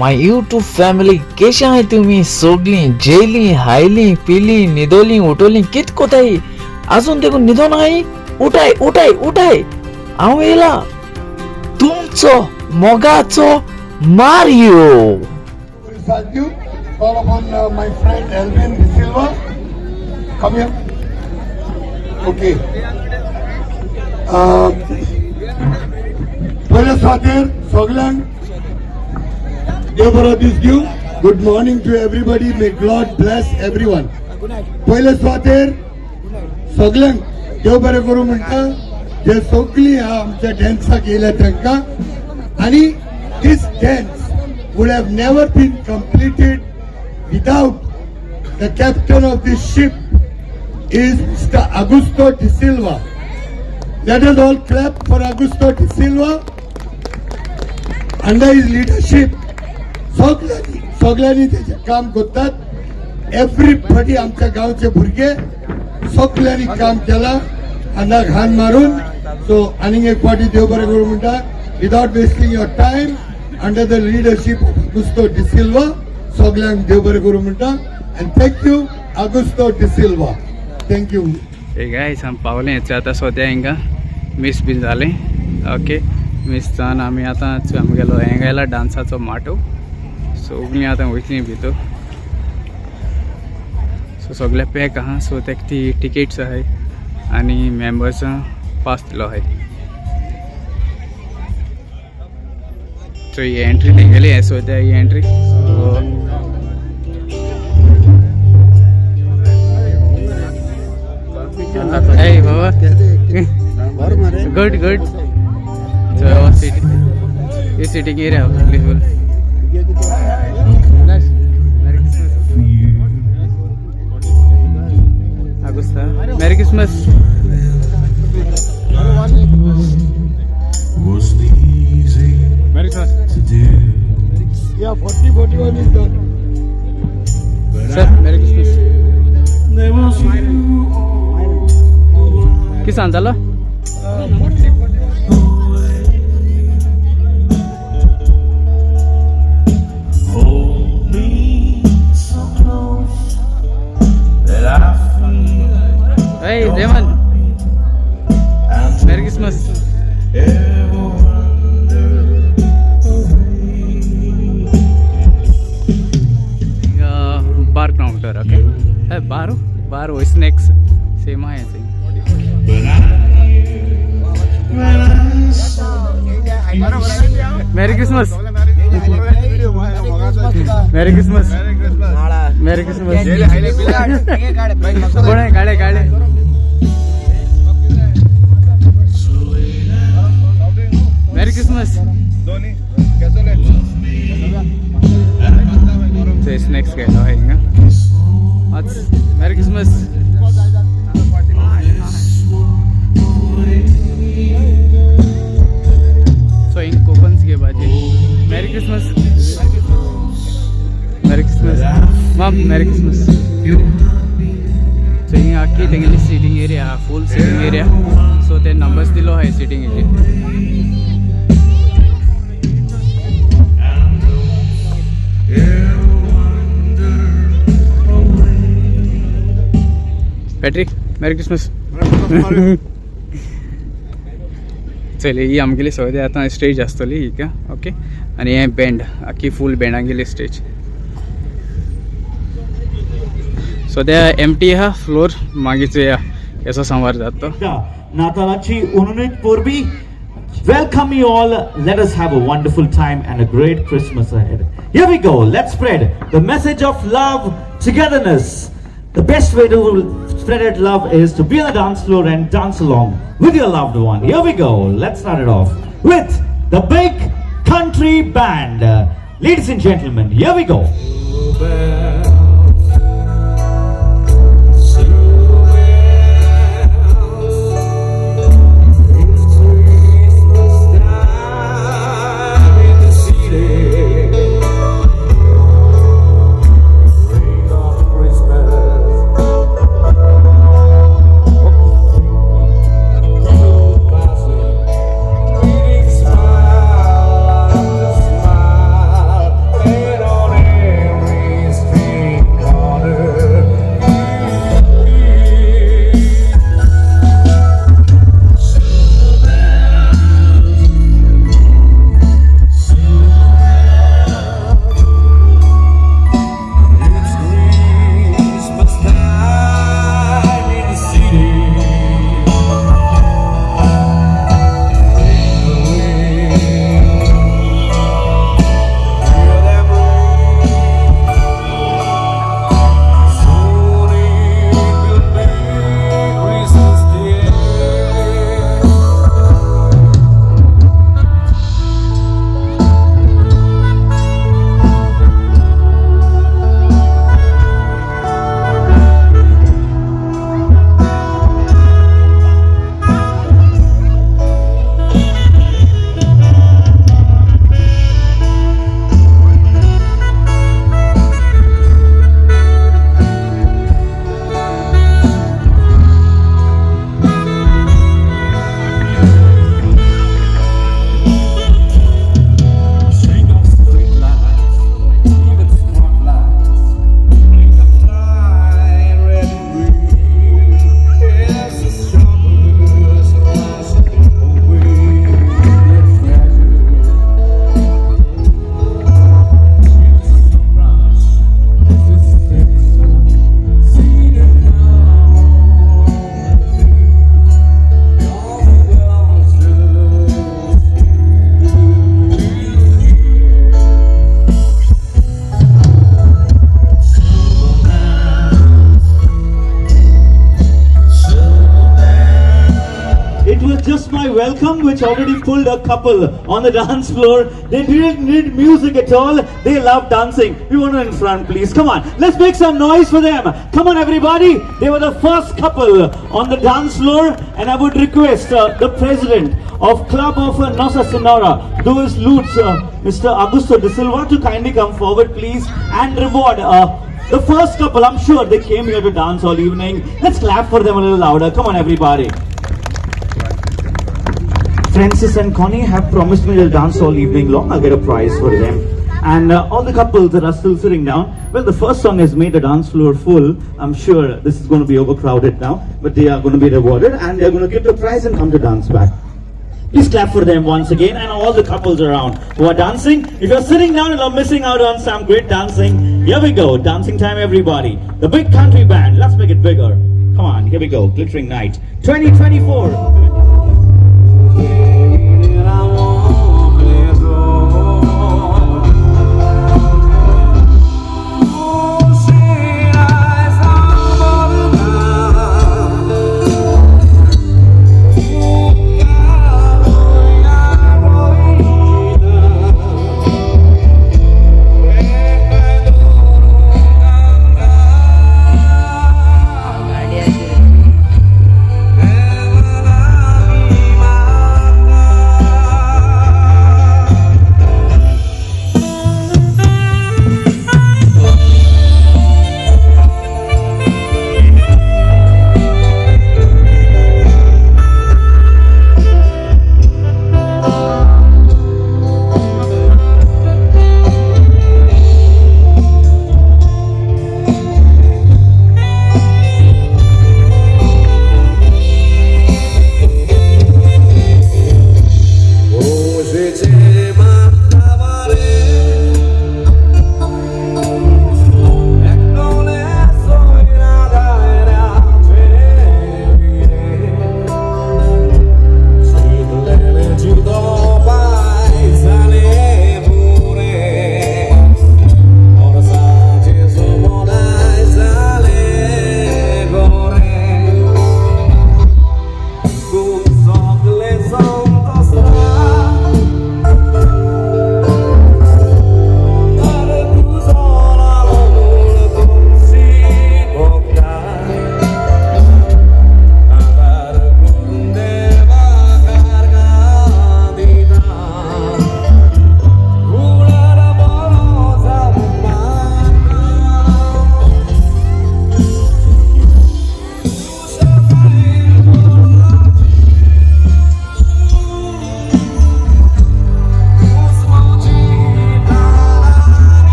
My YouTube family, केशे आहाय तुमी सगळीं? जेयलीं, हायलीं, पिलीं, न्हिदोलीं, उठोलीं, कित कोताय? अजून देखून न्हिदोन आहाय? उठाय उठाय उठाय, हांव येयला तुमचो मोगाचो Mario. Sadhu, call upon my friend Elvin De Silva. Come here. Okay. पयले सुवातेर सगल्यांक देव बरो दीस दिवं. Good morning to everybody. May God bless everyone. पयले सुवातेर सगल्यांक देव बरें करूं म्हणटा, जे सगळीं आमच्या डॅन्साक येयल्या तांकां. आनी this dance would have never been completed without the captain of this ship is Mr. Augusto de Silva. Let us all clap for Augusto de Silva. Under his leadership, सगळ्यांनी सगळ्यांनी तेजें काम करतात. एवरीबडी, आमच्या गांवचे भुरगे सगळ्यांनी काम केलां हांगा घाण मारून. सो आनीक एक फावटी देव बरें करूं म्हणटा. Without wasting your time, under the leadership of Augusto D'Silva, सगळ्यांक देव बरें करूं म्हणटा आनी thank you, Augusto D'Silva, thank you. हे गायस, आमी पावले आतां सद्या हिंगा. मीस बीन जालें. ओके, मीस जावन आमी आतां आमगेलो हेंगा येयला डांसाचो माटो. सगळीं आतां वयतलीं भितर. सो सगळे पॅक आहा. सो तेका ती टिकेट्स आहाय आनी मेंबर्सां पास दिलो आहाय. सो ही एंट्री तेंगेली हें सद्या ही entry. So Hey, Baba. Good, good. So, sitting, this sitting area, beautiful. Nice. Merry Christmas. Augusta. Merry Christmas. Wasn't easy Merry Christmas. To do. Yeah, 40 41 is done. Sir, Merry Christmas. There was you. किसान झालं? 40 41. Hold me so close that I feel Hey, Raymond. And Merry Christmas. Ever wander away. Bar counter, okay. Bar bar snacks same आहे. But I knew when I saw Merry Christmas. Merry Christmas. Merry Christmas. कोण आहे? काळे काळे. Merry Christmas. ते snacks घ्यायला आहे हिंगा आज. Merry Christmas. So हिंग कोपन्स घेवपाचे. Merry Christmas. Merry Christmas ma'am. Merry Christmas. So हिंग आख्खी तेंगेली सिटींग एरिया, फूल सिटींग एरिया. सो ते नंबर्स दिलो आहाय सिटींगेचे. Ever wander away. Patrick, Merry Christmas. चल, ही आमगेली सद्या आतां स्टेज आसतली हिका. ओके, आनी हें बँड, आख्खी फूल बँडांगेली स्टेज. सद्या एमटी आहा फ्लोर. मागीर चोया केसो सांवार जाता तो. नातालाची उनुनीत परबी. Welcome you all. Let us have a wonderful time and a great Christmas ahead. Here we go. Let's spread the message of love, togetherness. The best way to spread it love is to be on the dance floor and dance along with your loved one. Here we go. Let's start it off with the big country band. Ladies and gentlemen, here we go. It's Christmas time in the city. Ring of Christmas. Passing, meeting smile after smile. welcome, which already pulled a couple on the dance floor. They didn't need music at all. They love dancing. We want them in front, please. Come on, let's make some noise for them. Come on, everybody. They were the first couple on the dance floor, and I would request the president of Club of Nossa Senhora, Duas Lutz, Mr. Augusto De Silva, to kindly come forward, please, and reward the first couple. I'm sure they came here to dance all evening. Let's clap for them a little louder. Come on, everybody. Francis and Connie have promised me they'll dance all evening long. I'll get a prize for them. And all the couples that are still sitting down, well, the first song has made the dance floor full. I'm sure this is going to be overcrowded now, but they are going to be rewarded and they're going to give the prize and come to dance back. Please clap for them once again and all the couples around who are dancing. If you're sitting down and are missing out on some great dancing, here we go. Dancing time, everybody. The big country band. Let's make it bigger. Come on, here we go. Glittering Night 2024.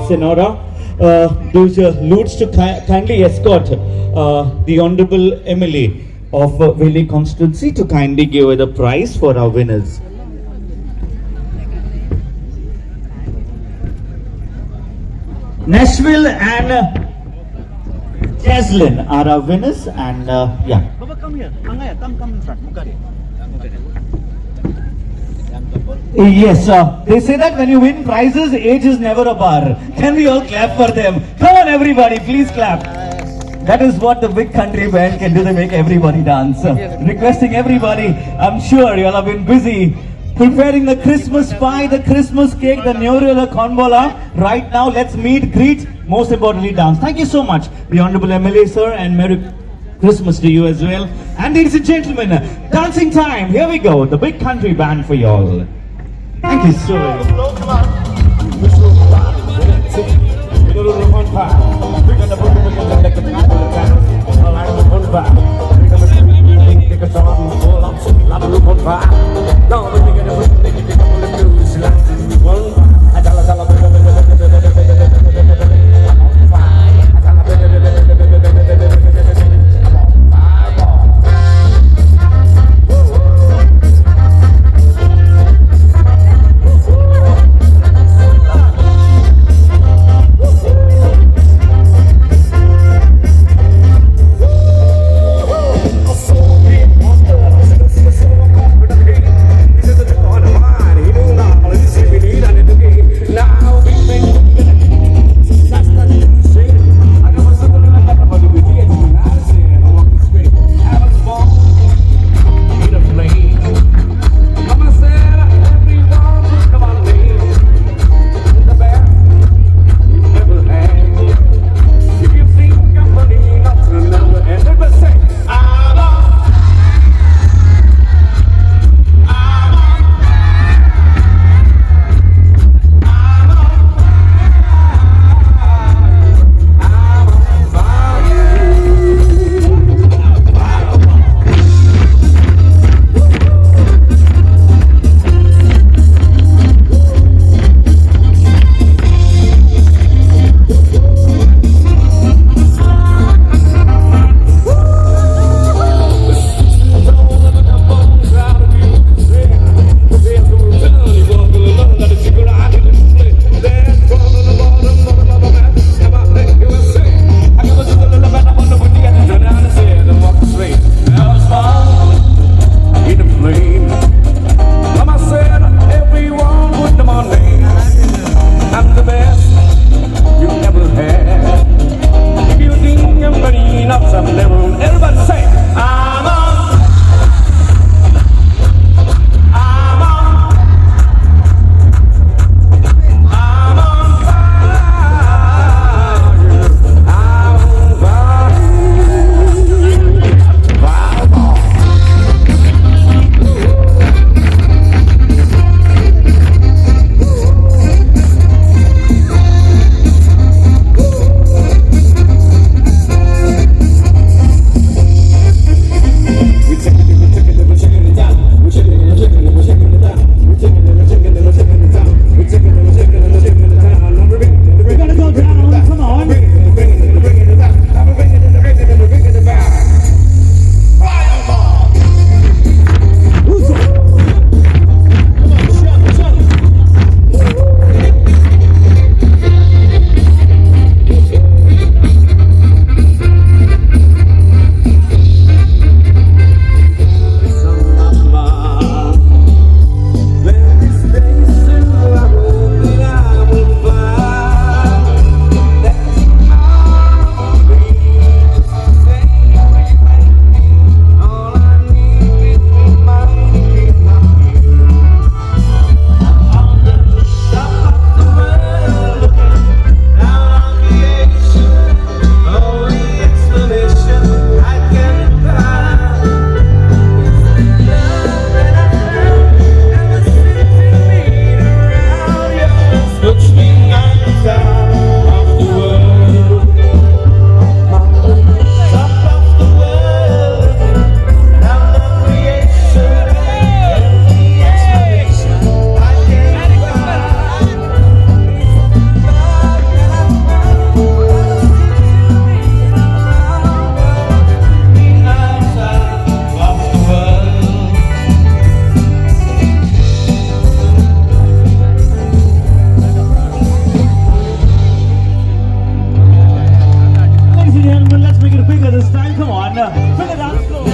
Senora, those loots to kindly escort the Honorable MLA of Veli constituency to kindly give away the prize for our winners. Nashville and Jaslyn are our winners, and yeah. Baba, come here. Angaya, come in front. Yes, they say that when you win prizes, age is never a bar. Can we all clap for them? Come on, everybody, please clap. That is what the big country band can do. They make everybody dance. Requesting everybody, I'm sure you all have been busy preparing the Christmas pie, the Christmas cake, the Neorio, the Konbola. Right now, let's meet, greet, most importantly, dance. Thank you so much, the Honorable MLA, sir, and Merry Christmas to you as well. And ladies and gentlemen, dancing time. Here we go. The big country band for y'all. Thank you so much. dance floor.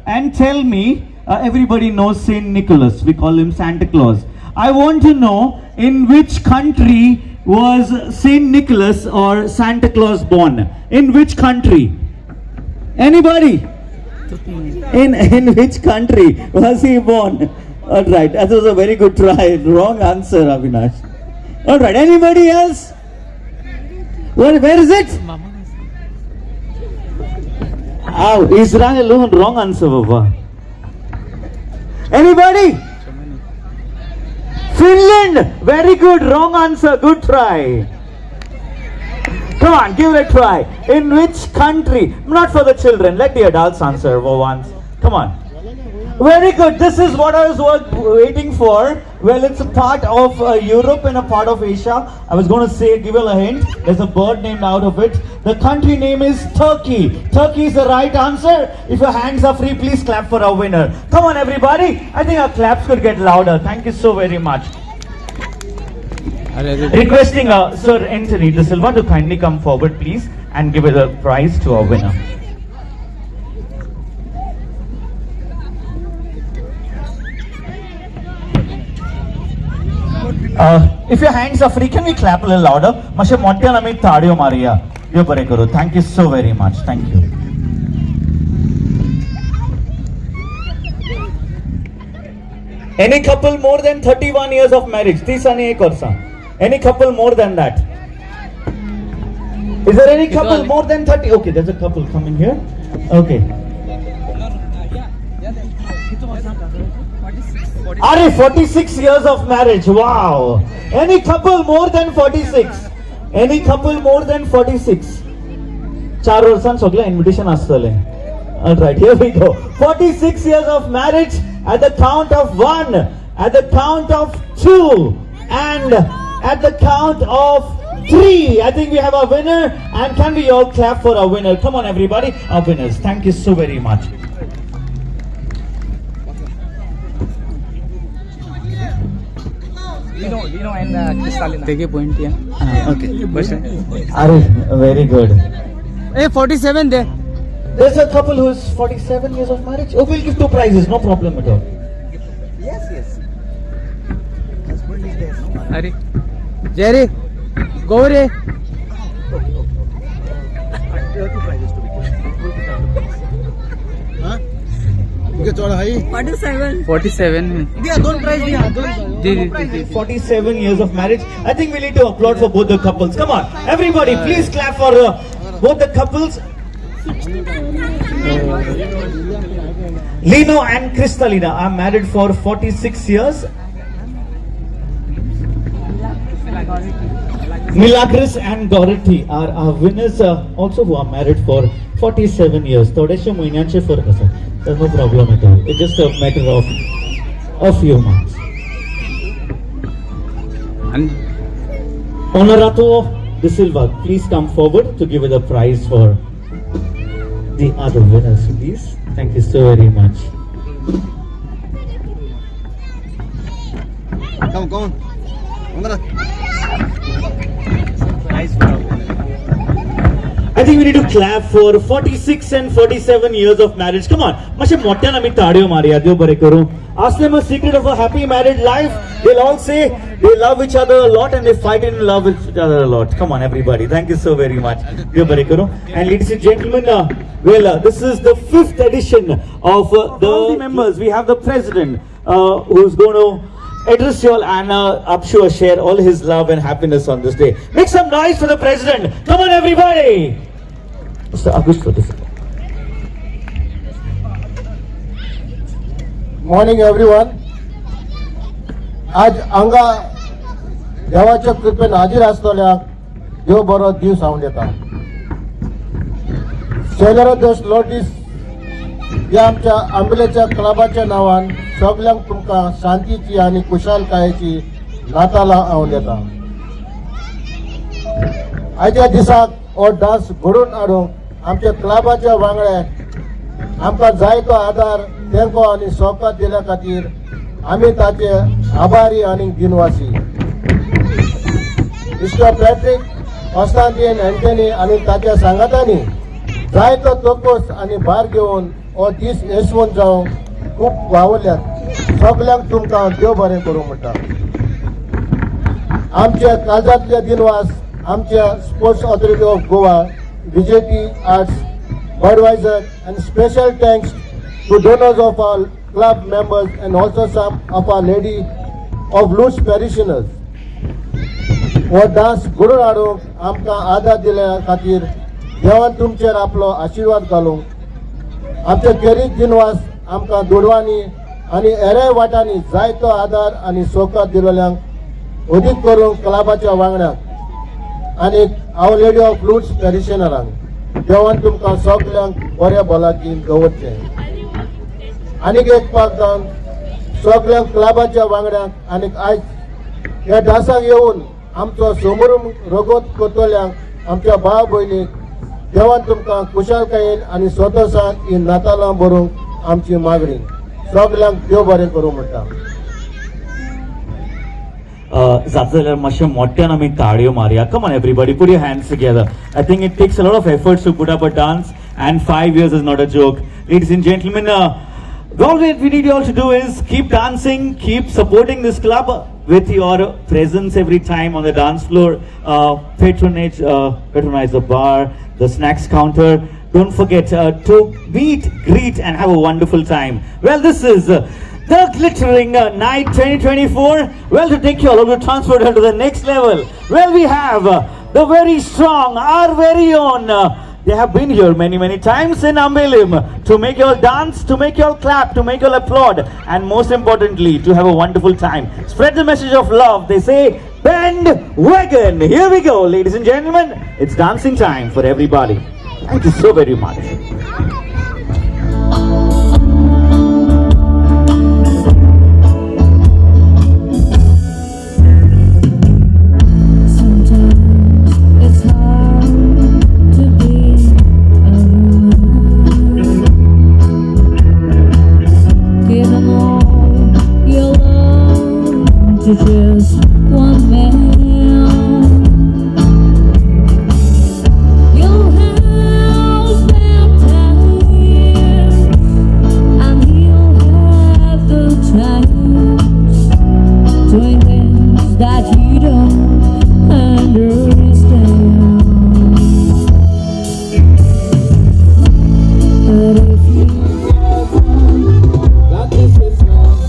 And tell me, everybody knows Saint Nicholas. We call him Santa Claus. I want to know in which country was Saint Nicholas or Santa Claus born? In which country? Anybody? In which country was he born? All right, that was a very good try. Wrong answer, Avinash. All right, anybody else? Where is it? Oh, Israel, wrong answer, Baba. Anybody? Finland. Very good. Wrong answer. Good try. Come on, give it a try. In which country? Not for the children. Let the adults answer for once. Come on. Very good. This is what I was waiting for. Well, it's a part of Europe and a part of Asia. I was going to say, give you a hint. There's a bird named out of it. The country name is Turkey. Turkey is the right answer. If your hands are free, please clap for our winner. Come on, everybody. I think our claps could get louder. Thank you so very much. Requesting Sir Anthony De Silva to kindly come forward, please, and give a prize to our winner. If your hands are free, can we clap a little louder? Mashe मोठ्यान आमी ताळयो मारुया. यो बरें करूं. Thank you so very much. Thank you. Any couple more than 31 years of marriage? 30 आनी एक वर्सां. Any couple more than that? Is there any couple more than 30? Okay, there's a couple coming here. Okay. Are 46 years of marriage. Wow. Any couple more than 46? Any couple more than 46? 4 वर्षां सगळें invitation आसतलें. All right, here we go. 46 years of marriage at the count of 1, at the count of 2, and at the count of 3. I think we have a winner, and can we all clap for our winner? Come on, everybody, our winners. Thank you so very much. Lino and Kristalina. Take a point, yeah. Okay. Bas. Are very good. Hey, 47 there. There's a couple who's 47 years of marriage. Oh, we'll give 2 prizes, no problem at all. Yes, yes. Are, Jerry, go re. Okay, okay, okay. There are 2 prizes to be given. Huh? 47. 47. Yeah, don't prize me. Ji. 47 years of marriage. I think we need to applaud for both the couples. Come on, everybody, please clap for both the couples. Lino and Cristalina are married for 46 years. Milagres and Goretti are our winners, also who are married for 47 years. थोडेशे म्हयन्यांचे फरक आसा. There's no problem at all. It's just a matter of a few months. आनी Honorato De Silva, please come forward to give the prize for the other winners, please. Thank you so very much. Come, come on. I think we need to clap for 46 and 47 years of marriage. Come on. मातशें मोठ्यान आमी ताळयो मारया, देव बरें करूं. Ask them a secret of a happy married life. They'll all say they love each other a lot and they fight and love each other a lot. Come on, everybody. Thank you so very much. देव बरें करूं. And ladies and gentlemen, well, this is the fifth edition of the members. We have the president who's going to address you all and I'm sure share all his love and happiness on this day. Make some noise for the president. Come on, everybody. Mr. Augusto De Silva. Morning everyone. आज हांगा देवाच्या कृपेन हाजीर आसतल्यांक देव बरो दीस हांव दिता. सेलेरो देस लोटीस ह्या आमच्या आंबेलेच्या क्लबाच्या नांवान सगल्यांक तुमकां शांतीची आनी खुशालकायेची नातालां हांव दिता. आयच्या दिसाक हो डांस घडोवन हाडूंक आमच्या क्लबाच्या वांगड्याक आमकां जायतो आदार, तेंको आनी सहकार दिल्या खातीर आमी ताचे आभारी आनी दिनवासी. मिस्टर पॅट्रीक कॉन्स्टांटीन अँटनी आनी ताच्या सांगातांनी जायतो तोकोस आनी भार घेवन हो दीस येसवंत जावंक खूब वावरल्यात. सगल्यांक तुमकां देव बरें करूं म्हणटा. आमच्या काळजांतले दिनवास आमच्या Sports Authority of Goa, VJT Arts, Budweiser, and special thanks to donors of our club members and also some of Our Lady of Lourdes parishioners. हो डांस घडोवन हाडूंक आमकां आदार दिल्या खातीर देवान तुमचेर आपलो आशिर्वाद घालूंक. आमचे खेरीत दिनवास आमकां दुडवांनी आनी हेराय वाटांनी जायतो आदार आनी सहकार दिल्ल्यांक, अदीक करून क्लबाच्या वांगड्यांक आनी our lady of Lourdes पॅरिशनरांक. देवान तुमकां सगल्यांक बऱ्या भलायकीन दवरचें. आनीक एक पावटान सगल्यांक क्लबाच्या वांगड्यांक आनी आयज ह्या डांसाक येवन आमचो समोरून रगत करतल्यांक, आमच्या भाव भयणीक, देवान तुमकां खुशालकायेन आनी संतोशान ही नातालां भरूंक आमची मागणी. सगल्यांक देव बरें करूं म्हणटा. जाता जाल्यार मातशें मोठ्यान आमी ताळयो मारया. Come on, everybody, put your hands together. I think it takes a lot of efforts to put up a dance, and 5 years is not a joke. Ladies and gentlemen, all that we need you all to do is keep dancing, keep supporting this club with your presence every time on the dance floor. Patronize the bar, the snacks counter. Don't forget to meet, greet, and have a wonderful time. Well, this is the Glittering Night 2024. Well, to take you all to transport her to the next level. Well, we have the very strong, our very own. They have been here many, many times in Ambelim to make you all dance, to make you all clap, to make you all applaud, and most importantly, to have a wonderful time. Spread the message of love. They say, "Band wagon." Here we go, ladies and gentlemen. It's dancing time for everybody. Thank you so very much. Sometimes it's hard to be a woman, giving all your love to just one man. You'll have bad times, and he'll have good times, doing things that you don't understand. But if you That is Christmas.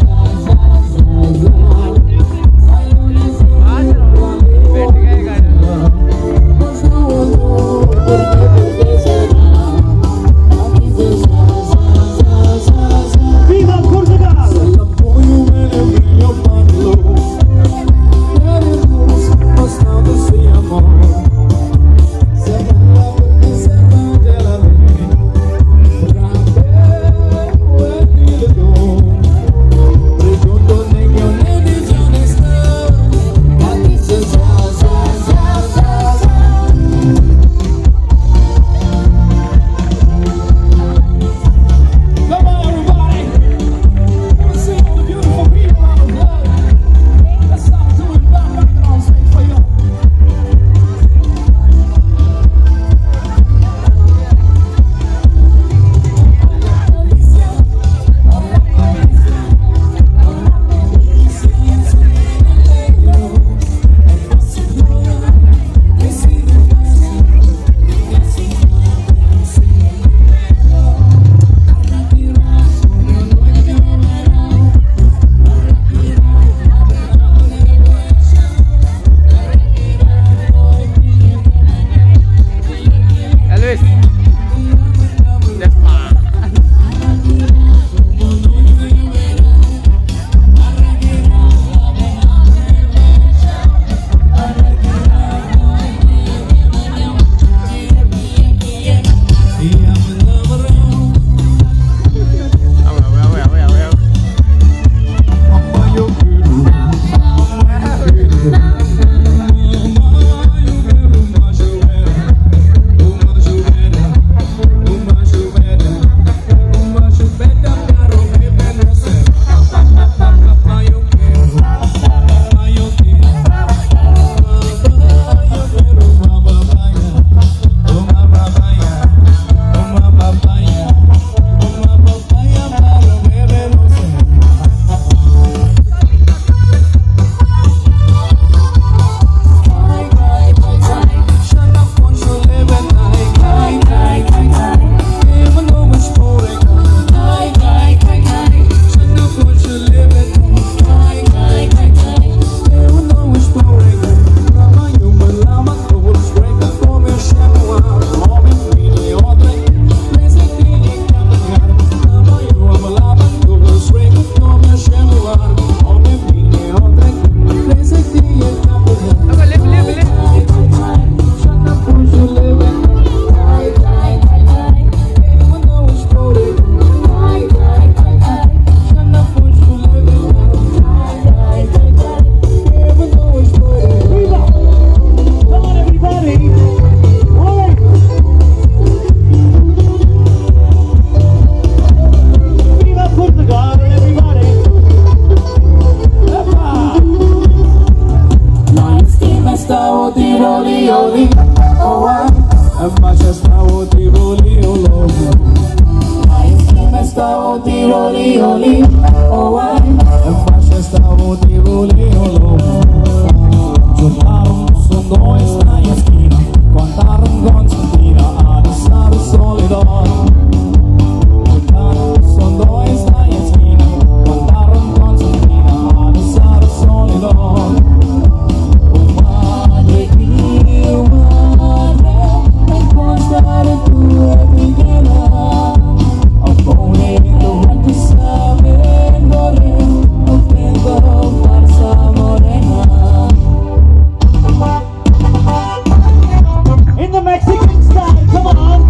In the Mexican style, come on.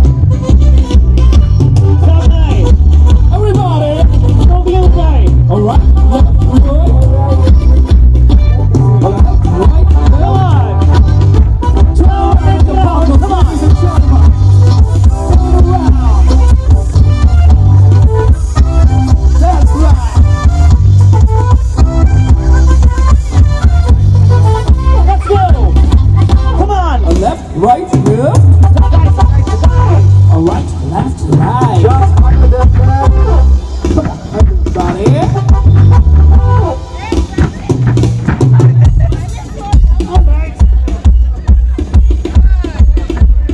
Sunday. Everybody, go guy. All right, left, right, right, come on. Turn it around, come on. Turn around. That's right. Let's go. Come on. Left, right, left. All right, left, right. Come on, everybody. All right.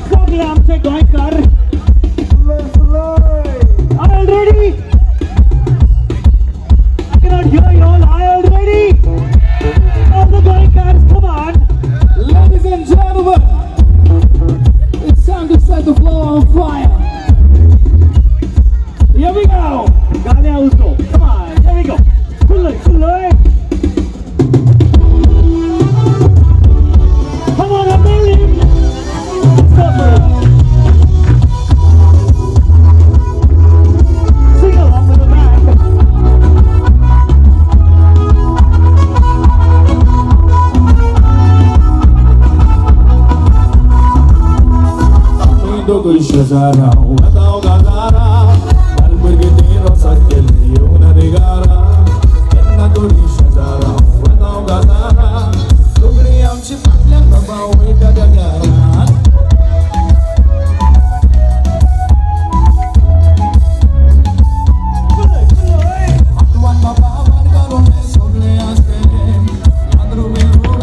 सगळे आमचे गोंयकार Are you ready? I cannot hear you all. Are you ready? All the Goenkars, come on. Ladies and gentlemen, it's time to set the floor on fire. Here we go. गाण्या उजो. Come on. Here we go. खुल्लय, खुल्लय. Come on, Amelie. Let's go for it. Sing along with the band. दोगूय शेजारा वता गाजारा बाल भुरगीं तीं रोसाक गेल्लीं येवना रे घरा केन्ना तरी शेजारा वता गाजारा सगळीं आमची फाटल्यान बाबा वयता त्या घरान. आठवण बाबा वारगारो सगळे आसतले लांद्रू बिंद्रू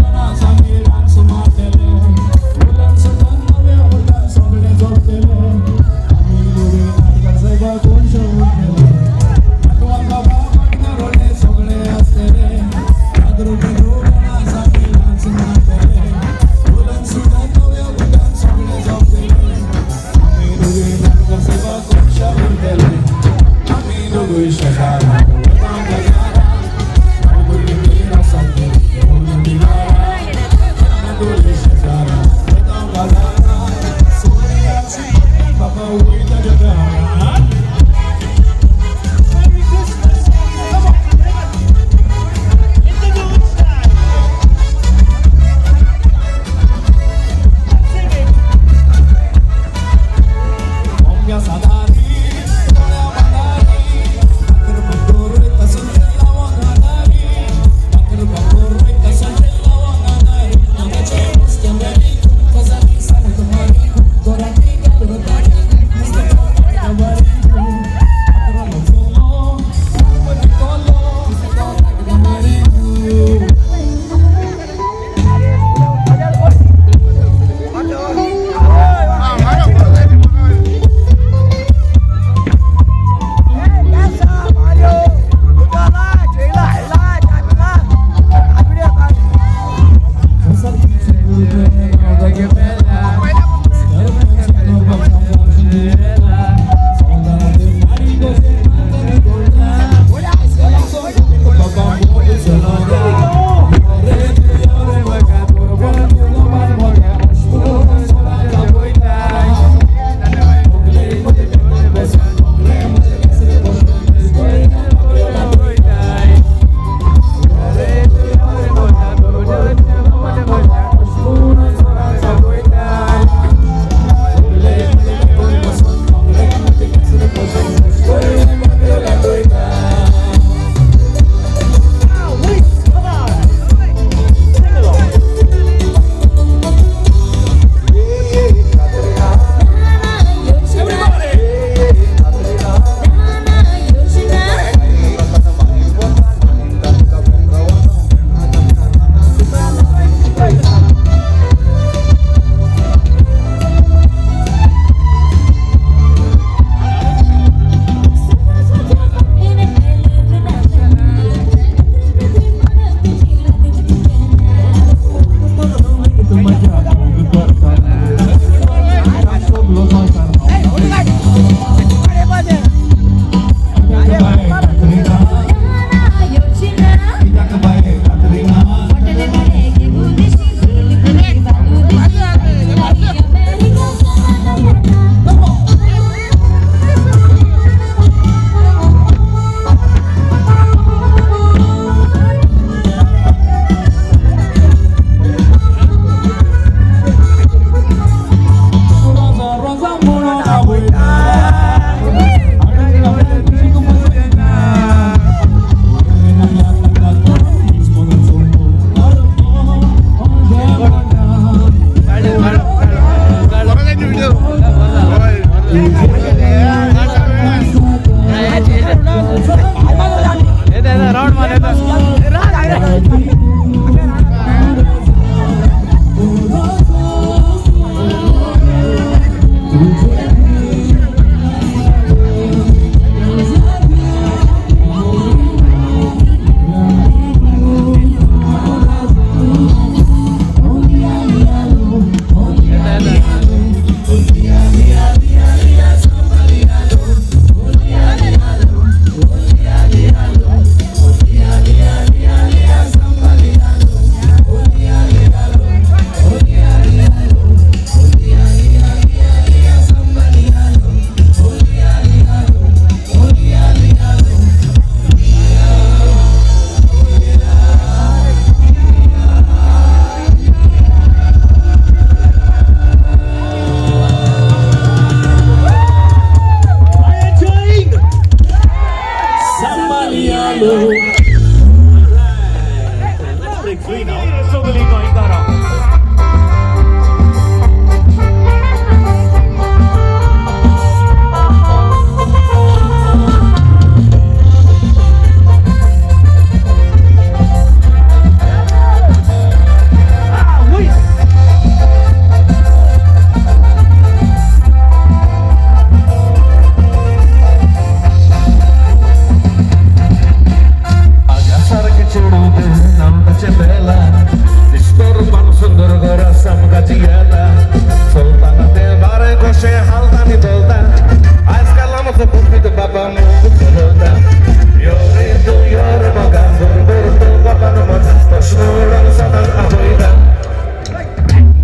सांगी डान्स मारतले फुलां सुद्दां नव्या फुलां सगळे जोडटले आमी. Let's break free now. सगळीं गोंयकारां. सारखे चेडूं नामताचे बेला दिसतोर पान सुंदर घर सामकाची येता चलताना ते बारे कशें हालता चलता आजकाल आमचो पुपीत बाबा मोग चलता यो रे तूं यो रे मोगा बरोबर तूं बाबान मोगा प्रश्न उडोवन सदांच आपयता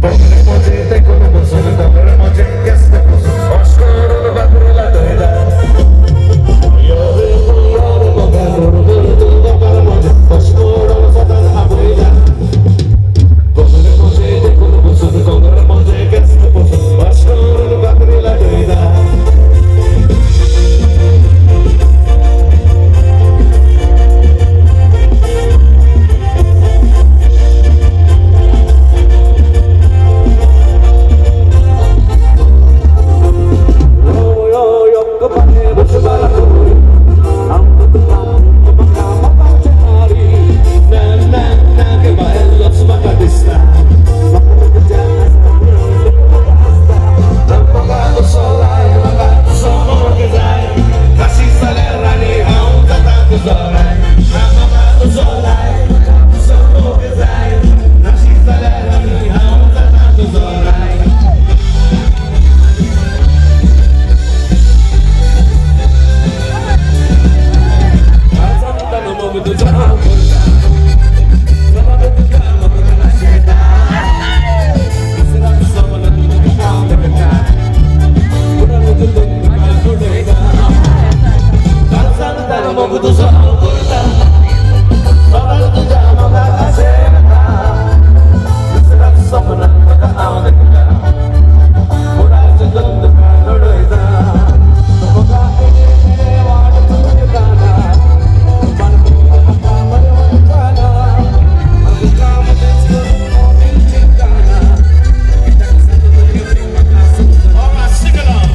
बगले म्हजे तेकून बसून कमर म्हजें केस बसून अशें करून बाबरो लागयता यो रे तूं यो रे मोगा बरोबर तूं बाबान म्हजें प्रश्न उडोवन सदांच आपयता बगले म्हजें तेकून बसून कमर म्हजें केस बसून अशें करून बाबरो लागयता. Alright, sing along.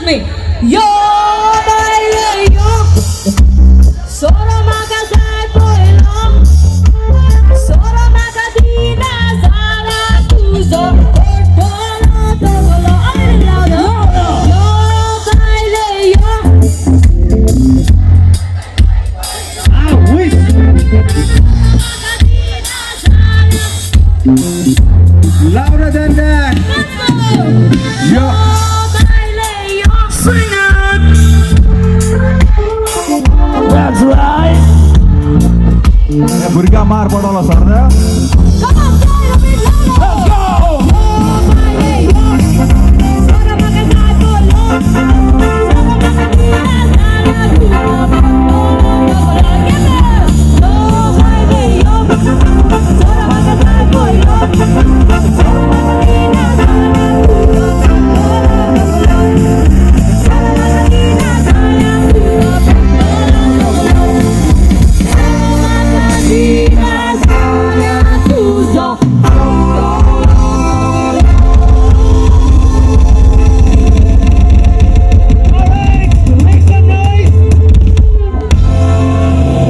me. Yo baile yo, solo म्हाका जाय पयलो, solo म्हाका दिना जाला तुजो पडटलो दवलो. Yo baile yo. Louder than that. Yo baile yo. Sing it. That's right. भुरग्या मार पडलो sir. Come on, say it a bit louder. Let's go. Yo baile yo, solo म्हाका जाय पयलो, solo म्हाका दिना जाला तुजो पडटलो दवलो. Yo baile yo, solo म्हाका जाय पयलो, solo म्हाका दिना जाला तुजो पडटलो दवलो. Solo म्हाका दिना जाला तुजो पडटलो दवलो. Solo म्हाका दिना जाला तुजो पडटलो. Make some noise!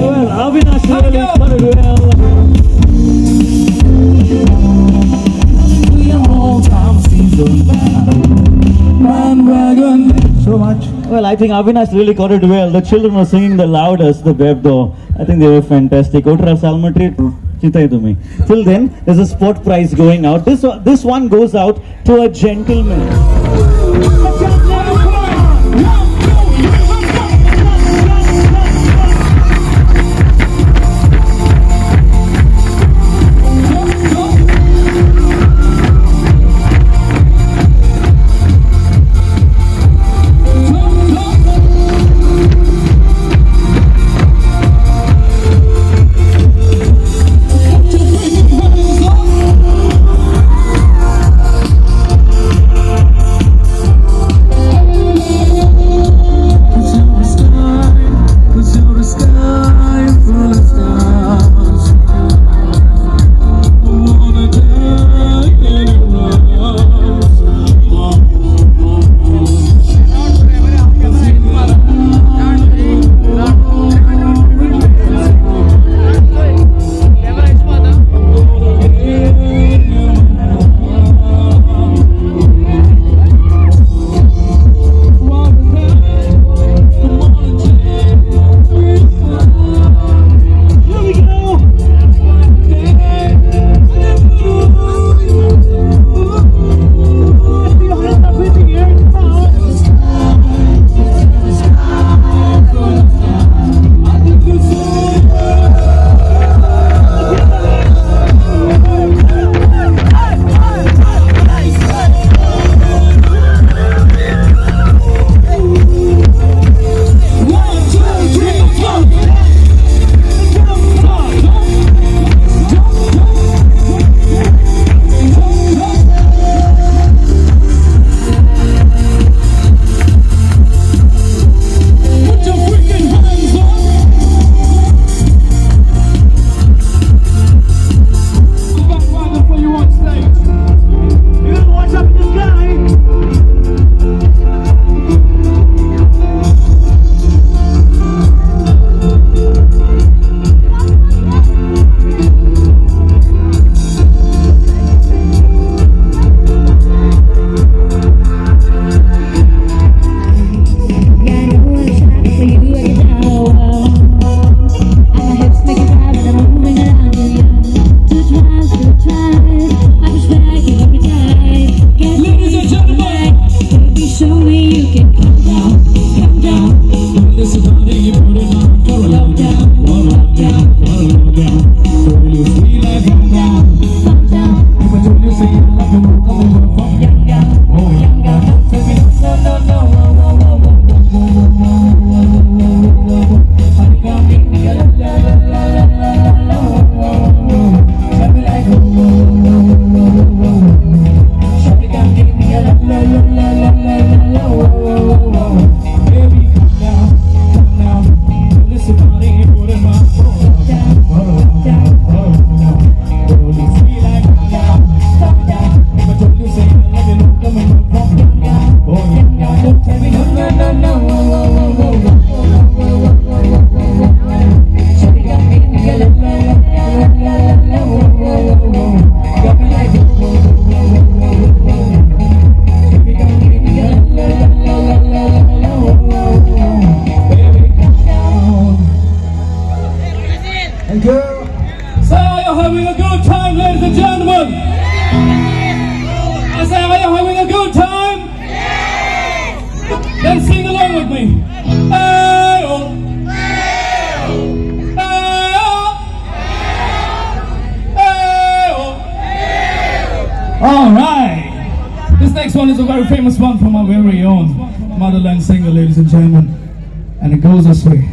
Well, Avinash really got it well. Bandwagon. So much. Well, I think Avinash really got it well. The children were singing the loudest, the web though. I think they were fantastic. Otra Salmatri, चिंताय तुम्ही. Till then, there's a spot prize going out. This one goes out to a gentleman. Here we go. Your hands up in the air. Come on. Put your freaking hands up. Bandwagon for you on stage. You gotta watch up in the sky. Yeah, I know what it's like for you every hour. And my hips make you mad and I'm moving around you. Two times, two times. I push back you every time. Get Ladies and gentlemen. Baby, show me you can calm down, calm down. This is how you put it on for a lockdown, for a lockdown, for a lockdown. Girl, you feel like I'm down. Calm down, If I told you, say I love you, come over from young girl, oh, young girl. Don't tell me no, no, no, oh, oh, oh, oh, oh, oh, oh, oh, oh, oh, oh. Honey, come give me a la la la la la la la, oh, oh, oh. Tell me like, oh, oh, gentlemen? I say, are you having a good time? Then sing along with me. Hey-oh. Hey-oh. Hey-oh. All right. This next one is a very famous one from our very own motherland singer, ladies and gentlemen. And it goes this way.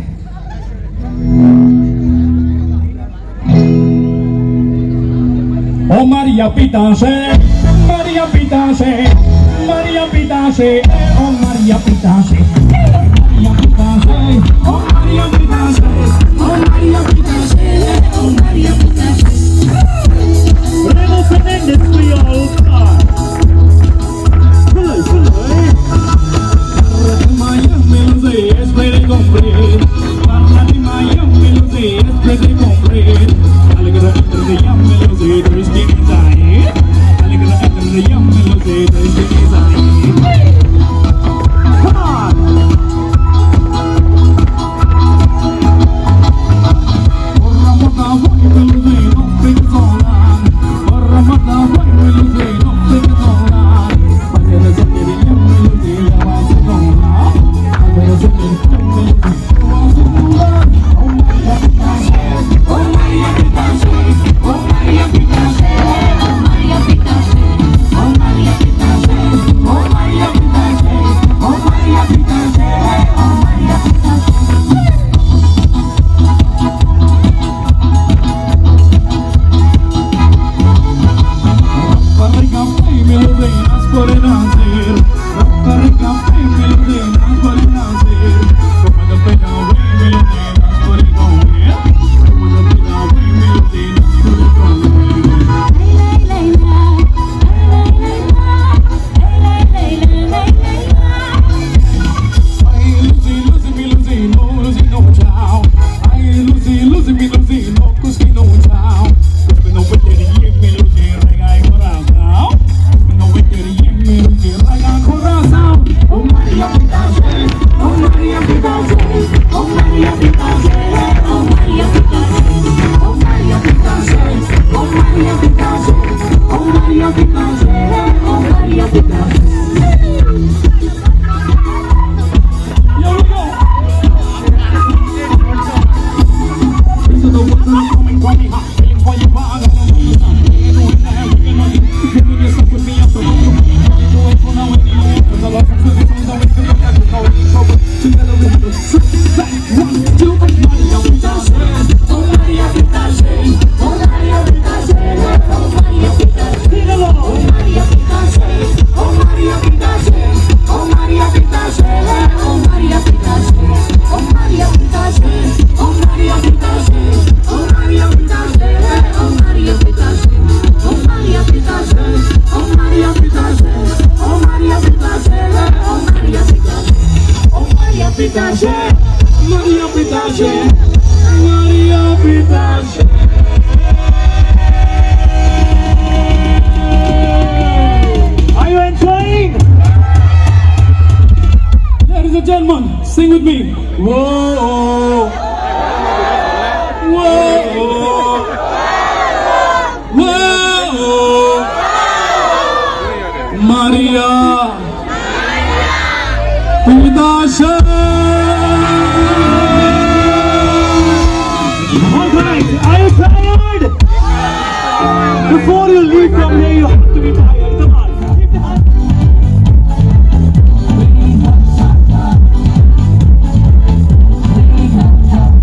Oh Maria Pitashe, Maria Pitashe, Maria Pitashe, oh Maria Pitashe, Maria Pitashe, oh Maria Pitashe, oh Maria Pitashe, oh Maria Pitashe. Remo Fernandez for your car. Hello, hello. Come on. Maria Pitashe, Maria Pitashe. Are you enjoying? Ladies and gentlemen, sing with me. Whoa, whoa, whoa, Maria Pitashe. All right, are you tired? Before you leave from here, you have to be tired. Come on. Keep the hand.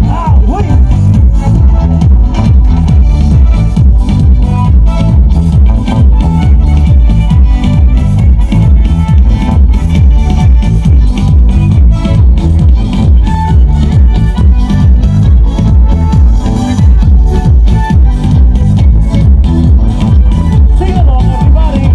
Ah, wait. Sing along, everybody.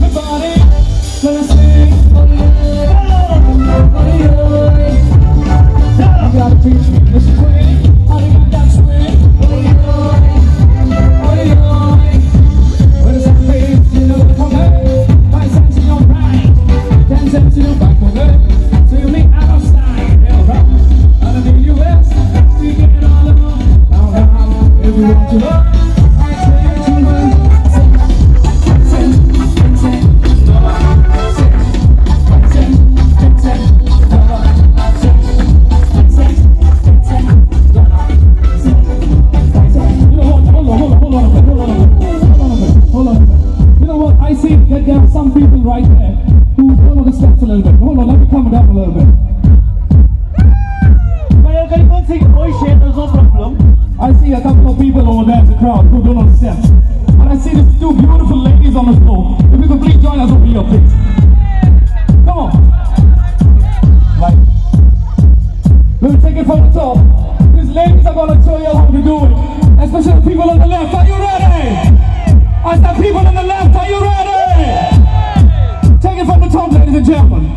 Everybody, let us sing. I see that there are some people right there who follow the steps a little bit. Hold on, let me come down a little bit. There's no problem. I see a couple of people over there in the crowd who don't know the steps. And I see these two beautiful ladies on the floor. If you could please join us over here, please. Come on. Right. We'll take it from the top. These ladies are gonna show you how to do it. Especially the people on the left. Are you ready? I said people on the left, are you ready? Take it from the top, ladies and gentlemen.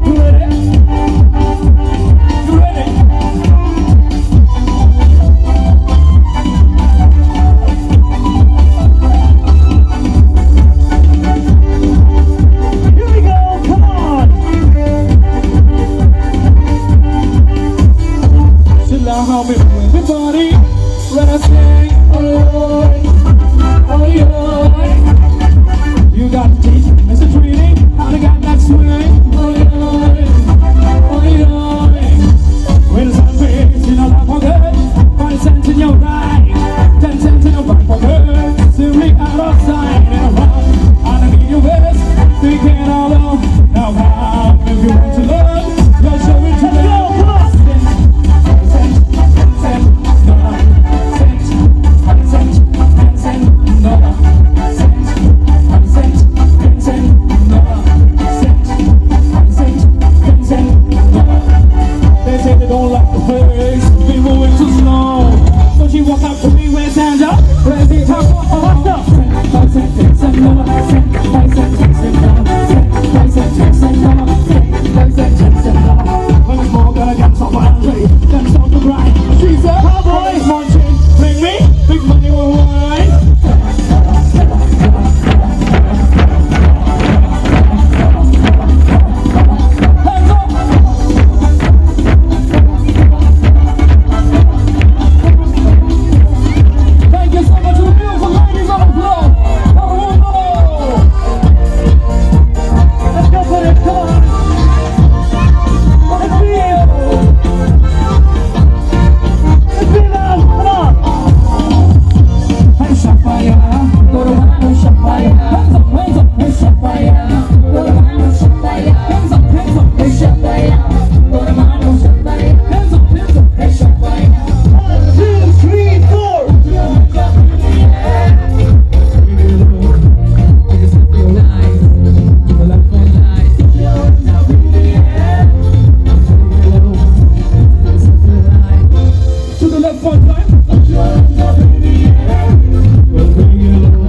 You ready? You ready? Here we go, come on. Everybody, when I sing, oh Lord, oh Lord. You got to teach Mr. Tweety how to get that swing, oh Lord, oh Lord. When the sun fades in your left pocket, 5 cents in your right, 10 cents in your back pocket. Simply out of sight and around. Underneath your vest, thinking all alone. Now come if you want to learn, you'll show it to them. They say they don't like the face, we moving too slow. So she walk up to me with hands up, raise it up, what's up? 5 cents, 10 cents, 5 cents, 10 cents, 5 cents, 10 cents, 5 cents, 10 cents. When it's more gonna get some angry, then start to grind. She said, oh boy, munching, bring me big money will wine. Hands up! Thank you so much to the beautiful ladies on the floor. Todo Let's go for it, come on. Let's be it. Let's be loud, come on. Hands up, hands up, hands up, hands up, hands up, hands up. 1, 2, 3, 4. To the left one time. Put your hands up in the air. We'll bring it low.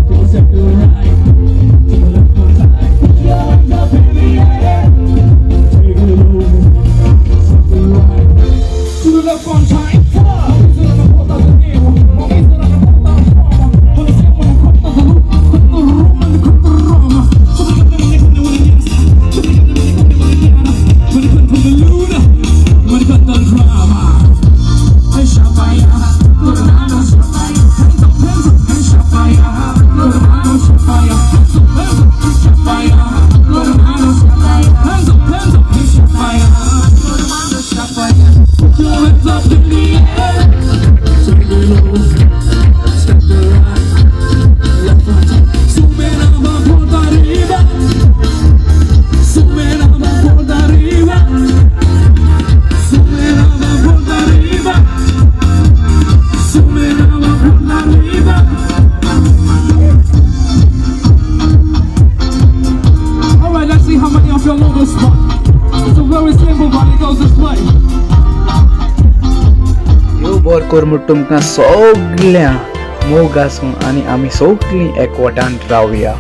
To the step to the right. To the left one time. Put your hands up in the air. Take it low. Step to the right. To the left one time. Put your hands up in the air. Take it low. Step to the right. Left one time. Sube la mano por arriba. Sube la mano por arriba. Sube la mano por arriba. Sube la mano por arriba. Alright, let's see how many of y'all know this one. It's a very simple one, it goes this way. देव बरो कर म्हूण तुमकां सगळ्यांक मोग आसूं आनी आमी सगळीं एकवटान रावया.